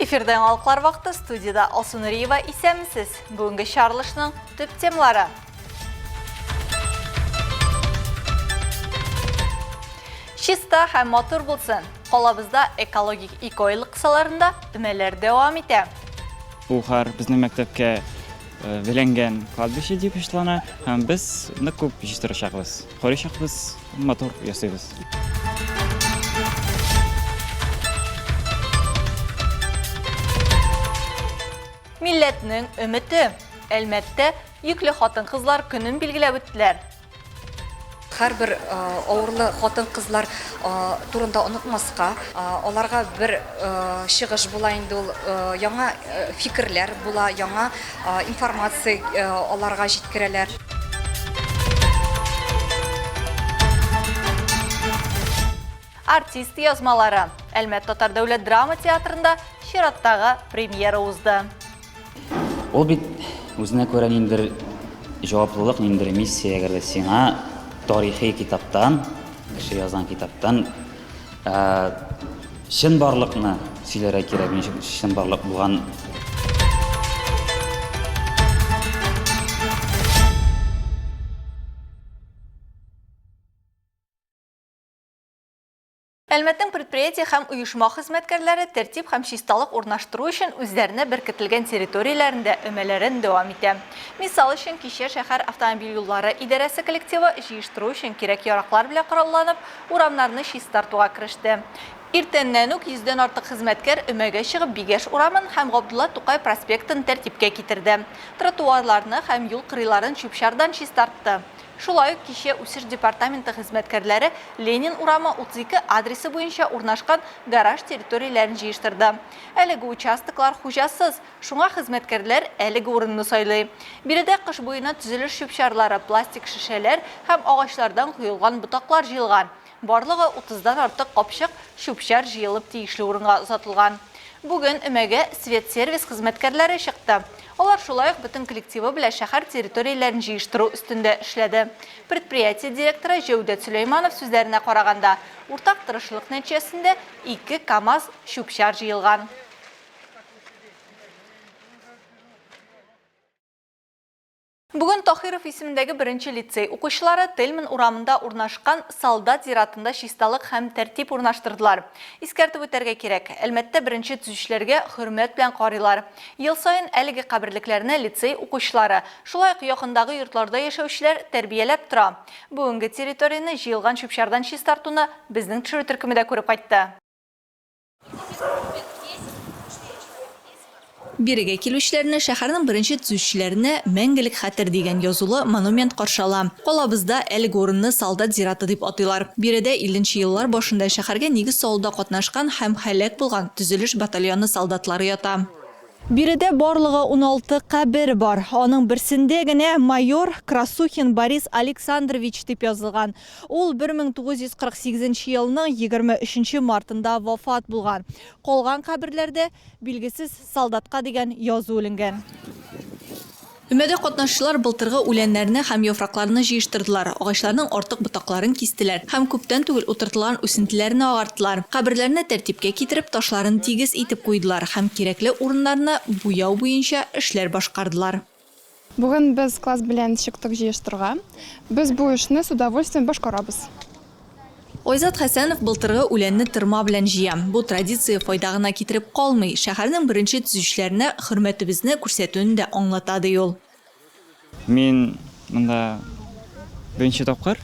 Эфирда яңалыклар вакыты студияда Алсу Нуриева исәнмесез. Бүгенге чарлышның төп темалары. Чиста һәм матур булсын. Калабызда экологик икойлык кысаларында өмәләр дәвам итә. Бу хар безнең мәктәпкә Веләнгән кладбище дип ыштлана һәм без нык күп җыштырачакбыз, карыйчакбыз, матур ясыйбыз. Милләтнең өмете. Әлмәттә йөкле хатын-кызлар көнен билгеләп үттеләр. Һәрбер авырлы хатын-кызлар турында онытмаска, аларга бер чыгыш була инде ул, яңа фикерләр була, яңа информация аларга җиткерәләр. Артист язмалары. Әлмәт татар дәүләт драма театрында чираттагы премьера узды. Ул бит үзенә күрә ниндидер җаваплылык, ниндидер миссия, әгәр дә сиңа тарихи китаптан, кеше язган китаптан чынбарлыкны сөйләргә кирәк, ничек чынбарлык булган. Әлмәтнең предприятие һәм оешма хезмәткәрләре тәртип һәм чисталык урнаштыру өчен үзләренә беркетелгән территорияләрендә өмәләрен дәвам итә. Мисал өчен, кичә шәһәр автомобиль юллары идарәсе коллективы җыештыру өчен кирәк-яраклар белән коралланып, урамнарны чистартуга кереште. Иртәннән үк йөздән артык хезмәткәр өмәгә чыгып Бигәш урамын һәм Габдулла Тукай проспектын тәртипкә китерде, тротуарларны һәм юл кырыйларын чүп-чардан чистартты. Шулай ук кичә Үсеш департаменты хезмәткәрләре Ленин урамы 32 адресы буенча урнашкан гараж территорияләрен җыештырды. Әлеге участоклар хуҗасыз, шуңа хезмәткәрләр әлеге урынны сайлый. Биредә кыш буена төзелеш чүп-чарлары, пластик шешәләр һәм агачлардан коелган ботаклар җыелган. Барлыгы утыздан артык капчык чүп-чар җыелып тиешле урынга озатылган. Бүген өмәгә Светсервис хезмәткәрләре чыкты. Алар шулай ук бөтен коллективы белән шәһәр территорияләрен җыештыру өстендә эшләде. Предприятие директоры Җәүдәт Сөләйманов сүзләренә караганда, уртак тырышлык нәтиҗәсендә ике КАМАЗ чүп-чар җыелган. Бүген Таһиров исемендәге беренче лицей укучылары Тельман урамында урнашкан солдат зиратында чисталык һәм тәртип урнаштырдылар. Искәртеп үтәргә кирәк, Әлмәттә беренче төзүчеләргә хөрмәт белән карыйлар. Ел саен әлеге каберлекләрне лицей укучылары, шулай ук якындагы йортларда яшәүчеләр тәрбияләп тора. Бүгенге территорияне җыелган чүп-чардан чистартуны безнең төшерү төркеме дә күреп кайтты. Бирегә килүчеләрне шәһәрнең беренче төзүчеләренә Мәңгелек хәтер дигән язулы монумент каршы ала. Калабызда әлеге урынны Солдат зираты дип атыйлар. Биредә 50 нче еллар башында шәһәргә нигез салуда катнашкан һәм һәлак булган төзелеш батальоны солдатлары ята. Биредә барлыгы 16 кабер бар. Аның берсендә генә майор Красухин Борис Александрович дип язылган. Ул 1948 нче елның 23 нче мартында вафат булган. Калган каберләрдә билгесез солдатка дигән язу эленгән. Өмәдә катнашучылар былтыргы үләннәрне һәм яфракларны җыештырдылар, агачларның артык ботакларын кистеләр һәм күптән түгел утыртылган үсентеләрне агарттылар. Каберләрне тәртипкә китереп, ташларын тигез итеп куйдылар һәм кирәкле урыннарны буяу буенча эшләр башкардылар. Бүген без класс белән чыктык җыештырга. Без бу эшне с удовольствием башкарабыз. Айзат Хәсәнов былтыргы үләнне тырма белән җыя. Бу традиция файда гына китереп калмый, шәһәрнең беренче төзүчеләренә хөрмәтебезне күрсәтүне дә аңлата, ди ул. Мин монда беренче тапкыр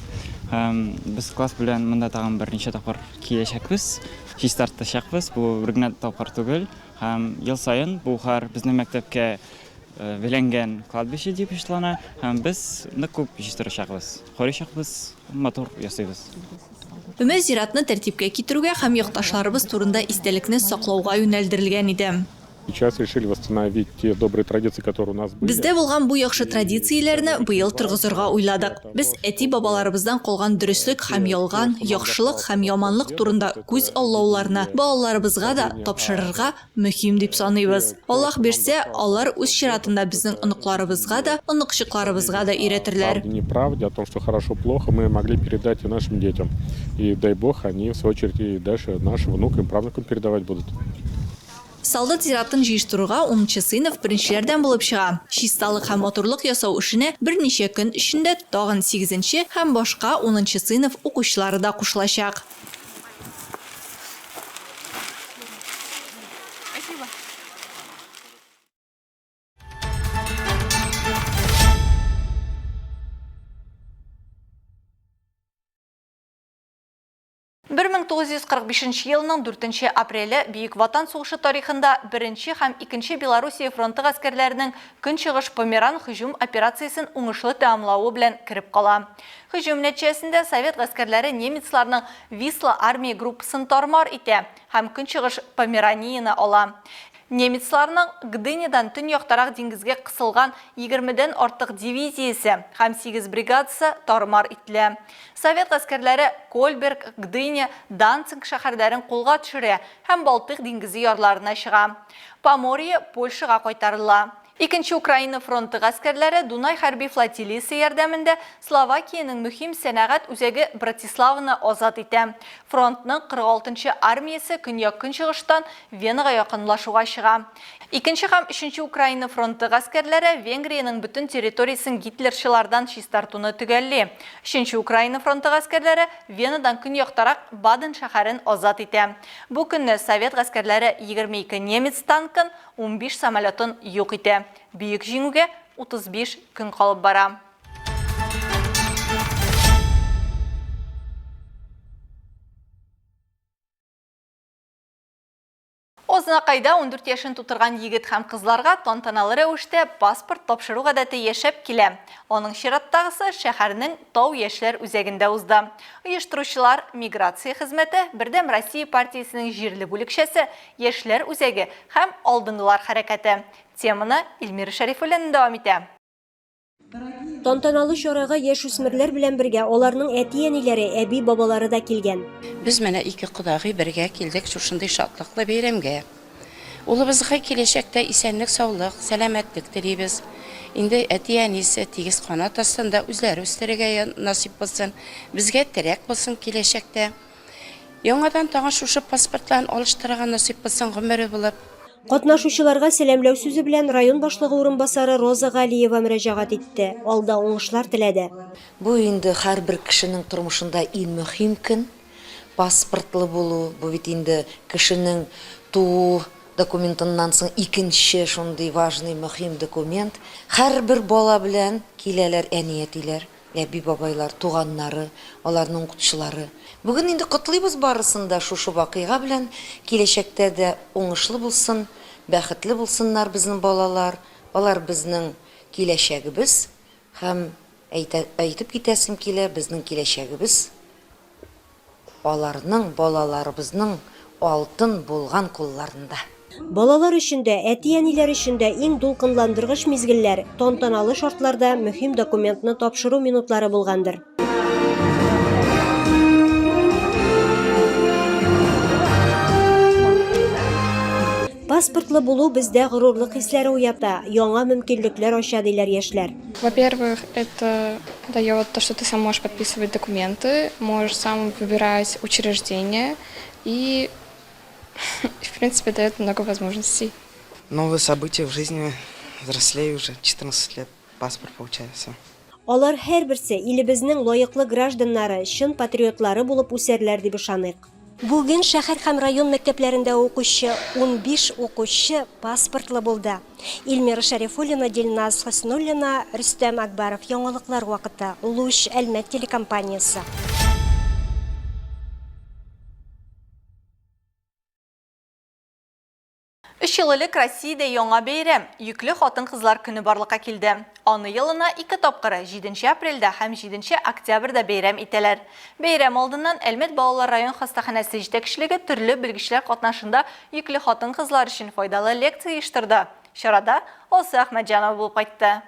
һәм без класс белән монда тагын берничә тапкыр киләчәкбез, чистартачакбыз. Бу бер генә тапкыр түгел һәм ел саен бу һәр безнең мәктәпкә Веләнгән кладбище дип ыштлана һәм без нык күп җыштырачакбыз, карыйчакбыз, матур ясыйбыз. Өмә зиратны тәртипкә китерүгә һәм якташларыбыз турында истәлекне саклауга юнәлдерелгән иде. Сейчас решили восстановить те добрые традиции, которые у нас были. Бездә булган бу яхшы традицияләрне быел торгызырга уйладык. Без әти-бабаларыбыздан калган дөреслек һәм ялган, яхшылык һәм яманлык турында күз аллауларны балаларыбызга да тапшырырга мөһим дип саныйбыз. Аллаһ бирсә, алар үз чиратында безнең оныкларыбызга да, оныкчыкларыбызга да өйрәтерләр. Правде, неправде, о том, что хорошо, плохо, мы могли передать и нашим детям. И дай Бог, они, в свою очередь, и дальше нашим внукам, правнукам передавать будут. Солдат зиратын җыештыруга унынчы сыйныф беренчеләрдән булып чыга. Чисталык һәм матурлык ясау эшенә берничә көн эчендә тагын сигезенче һәм башка унынчы сыйныф укучылары да кушылачак. 1945 нче елның дүртенче апреле Бөек Ватан сугышы тарихында Беренче һәм Икенче Белоруссия фронты гаскәрләренең Көнчыгыш Померан һөҗүм операциясен уңышлы тәмамлавы белән кереп кала. Һөҗүм нәтиҗәсендә совет гаскәрләре немецларның Висла армия группасын тар-мар итә һәм Көнчыгыш Померанияне ала. Немецларның Гдынядан төньяктарак диңгезгә кысылган егермедән артык дивизиясе һәм сигез бригадасы тар-мар ителә. Совет гаскәрләре Кольберг, Гдыня, Данциг шәһәрләрен кулга төшерә һәм Балтыйк диңгезе ярларына чыга. Поморье Польшага кайтарыла. Икенче Украина фронты гаскәрләре Дунай хәрби флотилиясе ярдәмендә Словакиянең мөһим сәнәгать үзәге Братиславаны азат итә. Фронтның 46 нчы армиясе көньяк-көнчыгыштан Венага якынлашуга чыга. Икенче һәм Өченче Украина фронты гаскәрләре Венгриянең бөтен территориясен гитлерчылардан чистартуны төгәлли. Өченче Украина фронты гаскәрләре Венадан көньяктарак Баден шәһәрен азат итә. Бу көнне совет гаскәрләре 22 немец танкын, 15 самолетын юк итә. Бөек Җиңүгә 35 көн калып бара. Азнакайда 14 яшен тутырган егет һәм кызларга тантаналы рәвештә паспорт тапшыру гадәте яшәп килә. Аның чираттагысы шәһәрнең Тау яшьләр үзәгендә узды. Оештыручылар, миграция хезмәте, Бердәм Россия партиясенең җирле бүлекчәсе, Яшьләр үзәге һәм Алдынгылар хәрәкәте. Теманы Эльмира Шәрифуллина дәвам итә. Тантаналы чарага яшүсмерләр белән бергә аларның әти-әниләре, әби-бабалары да килгән. Без менә ике кодагый бергә килдек шушындый шатлыклы бәйрәмгә. Улыбызга киләчәктә исәнлек-саулык, сәламәтлек телибез. Инде әти-әнисе тигез канат астында үзләре үстерергә насыйп булсын, безгә терәк булсын киләчәктә. Яңадан тагын шушы паспортларын алыштырырга насыйп булсын гомере булып. Катнашучыларга сәламләү сүзе белән район башлыгы урынбасары Роза Галиева мөрәҗәгать итте, алда уңышлар теләде. Бу инде һәрбер кешенең тормышында иң мөһим көн. Паспортлы булу, бу бит инде кешенең туу документыннан соң икенче шундый важный, мөһим документ. Һәрбер бала белән киләләр әни-әтиләр. Әби-бабайлар, туганнары, аларның укытучылары. Бүген инде котлыйбыз барысын да шушы вакыйга белән. Киләчәктә дә уңышлы булсын, бәхетле булсыннар безнең балалар. Алар безнең киләчәгебез һәм әйтә, әйтеп китәсем килә, безнең киләчәгебез Аларның, балаларыбызның алтын булган кулларында. Балалар өчен дә, әти-әниләр өчен дә иң дулкынландыргыч мизгелләр, тантаналы шартларда мөһим документны тапшыру минутлары булгандыр. Паспортлы булу бездә горурлык хисләре уята, яңа мөмкинлекләр ача, диләр яшьләр. Во-первых, это дает то, что ты сам можешь подписывать документы, можешь сам выбирать учреждение и, в принципе, дает много возможностей. Новые события в жизни, взрослею уже, 14 лет, паспорт получаю, все. Алар һәрберсе илебезнең лаеклы гражданнары, чын патриотлары булып үсәрләр дип ышаныйк. Бүген шәһәр һәм район мәктәпләрендә укучы 15 укучы паспортлы булды. Эльмира Шәрифуллина, Дилназ Хөснуллина, Рөстәм Акбаров, Яңалыклар вакыты, Луч, Әлмәт телекомпаниясе. Өч ел элек Россиядә яңа бәйрәм, Йөкле хатын-кызлар көне барлыкка килде. Аны елына ике тапкыр, җиденче апрельдә һәм җиденче октябрьдә бәйрәм итәләр. Бәйрәм алдыннан Әлмәт балалар район хастаханәсе җитәкчелеге төрле белгечләр катнашында йөкле хатын-кызлар өчен файдалы лекция оештырды. Чарада Алсу Әхмәтҗанова булып кайтты.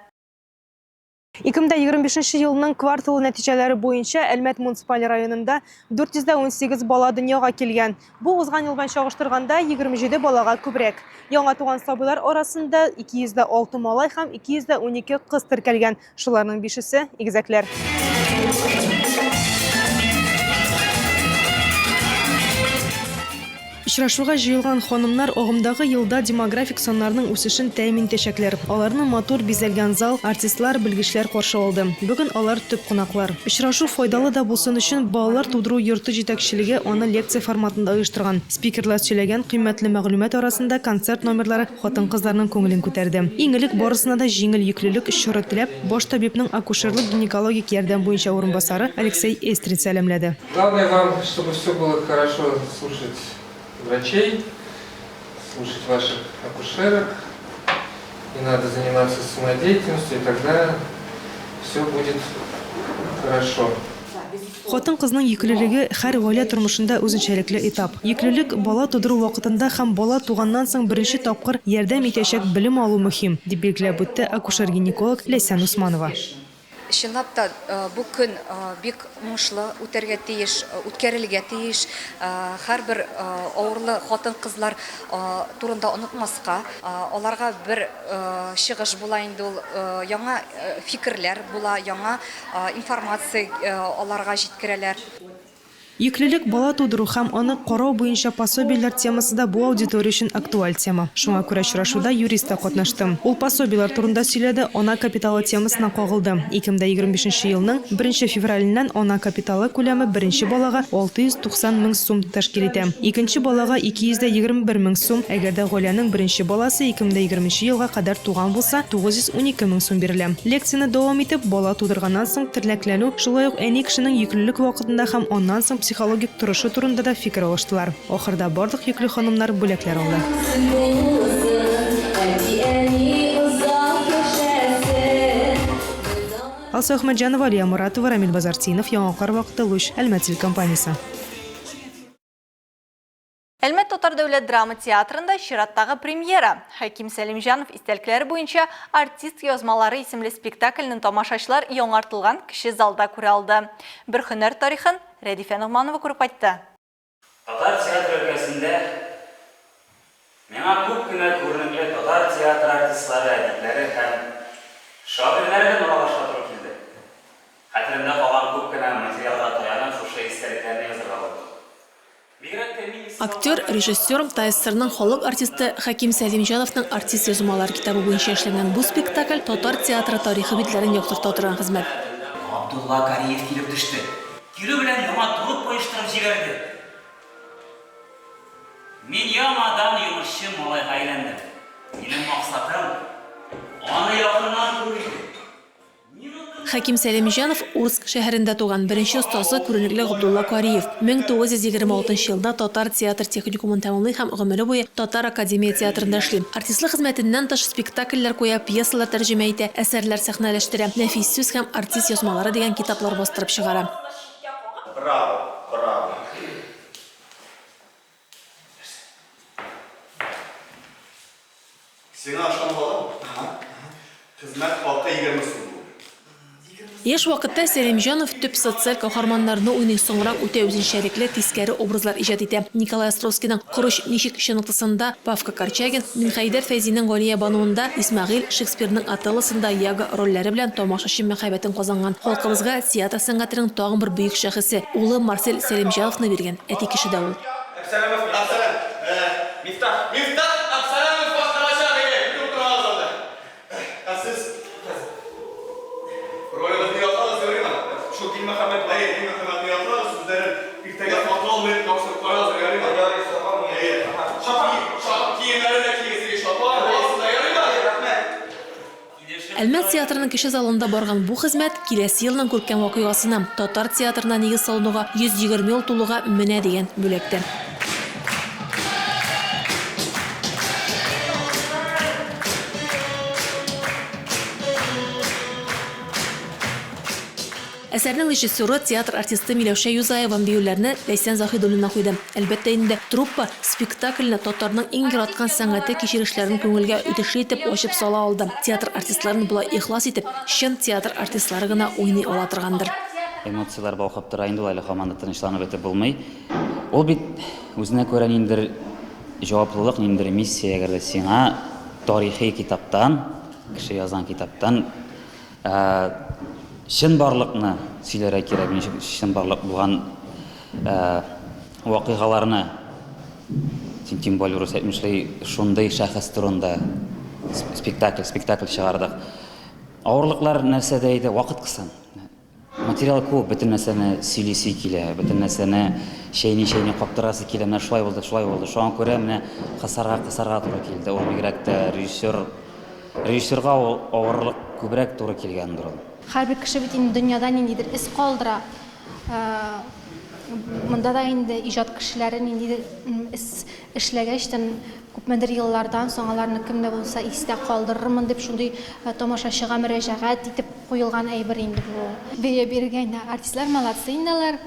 2025 нче елның кварталы нәтиҗәләре буенча Әлмәт муниципаль районында 418 бала дөньяга килгән. Бу узган ел белән чагыштырганда 27 балага күбрәк. Яңа туган сабыйлар арасында 206 малай һәм 212 кыз теркәлгән. Шуларның бишесе игезәкләр. Очрашуга җыелган ханымнар агымдагы елда демографик саннарның үсешен тәэмин итәчәкләр. Аларны матур бизәлгән зал, артистлар, белгечләр каршы алды. Бүген алар төп кунаклар. Очрашу файдалы да булсын өчен балалар тудыру йорты җитәкчелеге аны лекция форматында оештырган. Спикерлар сөйләгән кыйммәтле мәгълүмат арасында концерт номерлары хатын-кызларның күңелен күтәрде. Иң элек барысына да җиңел йөклелек чоры теләп, баш табибның акушерлык-гинекологик ярдәм буенча урынбасары Алексей Эстрин сәламләде. Главное вам, чтобы все было хорошо, слушать врачей, слушать ваших акушерок. Не надо заниматься самодеятельностью, и тогда все будет хорошо. Хатын-кызның йөклелеге һәр гаилә тормышында үзенчәлекле этап. Йөклелек, бала тудыру вакытында һәм бала туганнан соң беренче тапкыр ярдәм итәчәк белем алу мөһим, дип билгеләп үтте акушер-гинеколог Ләйсән Усманова. Чынлап та, бу көн бик уңышлы үтәргә тиеш, үткәрелергә тиеш. Һәрбер авырлы хатын-кызлар турында онытмаска, аларга бер чыгыш була инде ул, яңа фикерләр була, яңа информация аларга җиткерәләр. Йөклелек, бала тудыру һәм аны карау буенча пособиеләр темасы да бу аудитория өчен актуаль тема. Шуңа күрә очрашуда юрист та катнашты. Ул пособиеләр турында сөйләде, ана капиталы темасына кагылды. 2025 нче елның беренче февраленнән ана капиталы күләме беренче балага 690 мең сум тәшкил итә. Икенче балага 221 мең сум, әгәр дә гаиләнең беренче баласы 2020 нче елга кадәр туган булса, 912 мең сум бирелә. Лекцияне дәвам итеп, бала тудырганнан соң тернәкләнү, шулай ук әни кешенең йөклелек вакытында һәм аннан соң психологик торышы турында да фикер алыштылар. Ахырда барлык йөкле ханымнар бүләкләр алды. Алсу Әхмәтҗанова, Алия Моратова, Рамил Базартдинов, Яңалыклар вакыты, Луч, Әлмәт телекомпаниясе. Әлмәт татар дәүләт драма театрында чираттагы премьера. Хәким Сәлимҗанов истәлекләре буенча Артист язмалары исемле спектакльне тамашачылар яңартылган кече залда күрә алды. Бер һөнәр тарихын Рәдифә Ногманова күреп кайтты. Татар театры өлкәсендә миңа күп кенә күренекле татар театры артистлары, әдипләре һәм шагыйрьләре белән аралашырга туры килде. Хәтеремдә калган күп кенә материалга таянып шушы истәлекләрне язырга булдым. Актер, режиссер, ТАССРның халык артисты Хәким Сәлимҗановның Артист язмалары китабы буенча эшләнгән бу спектакль татар театры тарихы битләрен яктырта торган хезмәт. Габдулла Кариев килеп төште. Килү белән яңа труппа оештырып җибәрде. Мин яңадан йомышчы малайга әйләндем. Минем максатым, аны якыннан күрү иде. Хәким Сәлимҗанов Урск шәһәрендә туган, беренче остазы, күренекле Габдулла Кариев. 1926 елда татар театр техникумын тәмамлый һәм гомере буе Татар академия театрында эшли. Артистлык хезмәтеннән тыш, спектакльләр куя, пьесалар тәрҗемә итә, әсәрләр сәхнәләштерә, Нәфис сүз һәм Артист язмалары дигән китаплар бастырып чыгара. Браво, браво. Сиңа ышанып аламы? Хезмәт хакы 20 сум булыр. Яшь вакытта Сәлимҗанов төп социаль каһарманнарны уйный, соңрак үтә үзенчәлекле, тискәре образлар иҗат итә. Николай Островскийның Корыч ничек чыныктысында Павка Корчагин, Минхәйдәр Фәйзинең Галиябануында Исмәгыйль, Шекспирның Отеллосында Яго рольләре белән тамашачы мәхәббәтен казанган. Халкыбызга театр сәнгатенең тагын бер бөек шәхесе, улы Марсель Сәлимҗановны биргән әти кеше дә ул. Әпсәләмов, Әпсәләм, Мифтах, Мифтах Әпсәләмов башкарачак, әйе, көтеп утырабыз анда. Ә сез, хәзер ролегызны язсагыз ярыймы? Шул Динмөхәммәт, әйе, Динмөхәммәтне язсагыз, сүзләрен иртәгә саклалмый тапшырып карагыз, ярыймы? Ярый, саклалмый, әйе. Шапан, шапан киемнәрен дә киегез, әйе, шапан, барысын да, ярыймы? Рәхмәт. Әлмәт театрының кече залында барган бу хезмәт киләсе елның күркәм вакыйгасына, татар театрына нигез салынуга 120 ел тулуга менә дигән бүләк тә. Әсәрнең режиссеры, театр артисты Миләүшә Юзаева биюләрне Ләйсән Заһидуллина куйды. Әлбәттә инде, труппа спектакльне татарның иң яраткан сәнгате кичерешләрен күңелгә үтешле итеп ачып сала алды. Театр артистларын болай ихлас итеп, чын театр артистлары гына уйный ала торгандыр. Эмоцияләр балкып тора инде ул, әле һаман да тынычланып бетеп булмый. Ул бит үзенә күрә ниндидер җаваплылык, ниндидер миссия, әгәр дә сиңа тарихи китаптан, кеше язган китаптан Чынбарлыкны сөйләргә кирәк, ничек чынбарлык булган вакыйгаларны Тем более рус әйтмешли, шундый шәхес турында спектакль, спектакль чыгардык. Авырлыклар нәрсәдә иде? Вакыт кысан. Материал күп, бөтен нәрсәне сөйлисе килә, бөтен нәрсәне чәйни-чәйни каптырасы килә, менә шулай булды, шулай булды. Шуңа күрә менә кысарга, кысарга туры килде. Ул бигрәк тә режиссер, режиссерга ул авырлык күбрәк туры килгәндер ул. Һәрбер кеше бит инде дөньяда ниндидер эз калдыра. Монда да инде иҗат кешеләре ниндидер эз эшләгәчтен, күпмедер еллардан соң аларны кем дә булса истә калдырырмын дип шундый тамашачыга мөрәҗәгать итеп куелган әйбер инде бу. Бәя бирергә инде артистлар молодцы инде алар,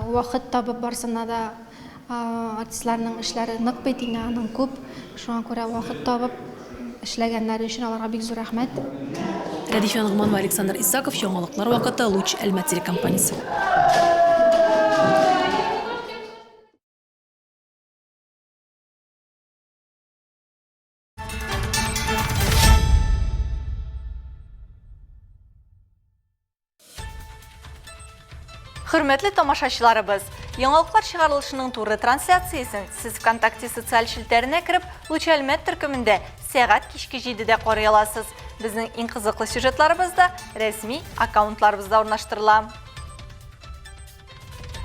вакыт табып барсына да артистларның эшләре нык бит инде, аның күп, шуңа күрә вакыт табып эшләгәннәре өчен аларга бик зур рәхмәт. Рәдифә Ногманова, Александр Исаков, Яңалыклар вакыты, Луч Әлмәт телекомпаниясе. Хөрмәтле тамашачыларыбыз, яңалыклар чыгарылышының туры трансляциясен сез ВКонтакте социаль челтәренә кереп, Луч Әлмәт төркемендә сәгать кичке 7-дә карый аласыз. Безнең иң кызыклы сюжетларыбыз да рәсми аккаунтларыбызда урнаштырыла.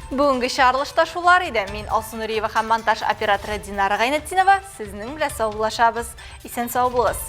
Бүгенге чыгарылышта шулар иде. Мин Алсу Нуриева һәм монтаж операторы Динара Гайнетдинова сезнең белән саубуллашабыз. Исән сау булыгыз.